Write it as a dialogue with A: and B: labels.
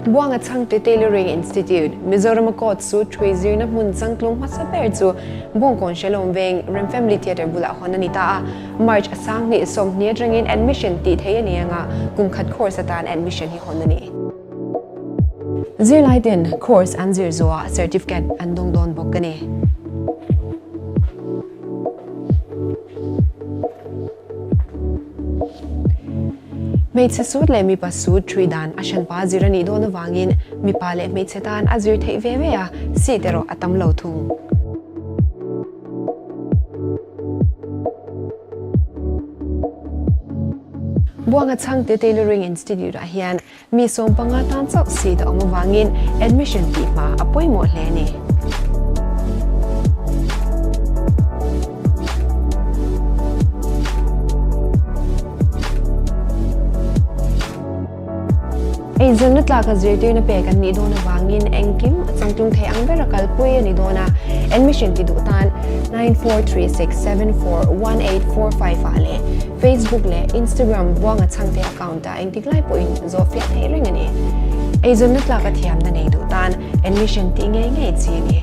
A: Buanga Chhangte Tailoring Institute, Mizorama coat suit ṭhui zirna hmun changtlung hmasa ber chu Bawngkawn Hrelawm Veng, Rem Family Theatre bulah hawn a ni ta a. March a 20 20 atangin admission tih theih a ni anga kum khat course atan admission hi hawn a ni. Zirlai ten course an zir zawhah certificate an dawng dawn bawk a ni. Hmeichhe sut leh mipa sut ṭhui dan a hranpa zir a nih dawn avangin mipa leh hmeichhe tan a zir theih ve ve a, seat erawh a tam lo thung. Buanga Chhangte Tailoring Institute ah hian Mi 15 tan chauh seat a awm avangin admission tih hma a pawimawh hle a ni. Eizawnna tlaka zirtirna pek an nih dawn avangin engkim a changtlung thei ang bera kalpui a ni dawn a, admission ti duh tan 9436741845 ah leh Facebook leh Instagram Buanga Chhangte account ah Engtik lai pawhin zawhfiah theih reng a ni. Eizawnna tlak a thiamna nei duh tan admission tih ngei ngei chi a ni.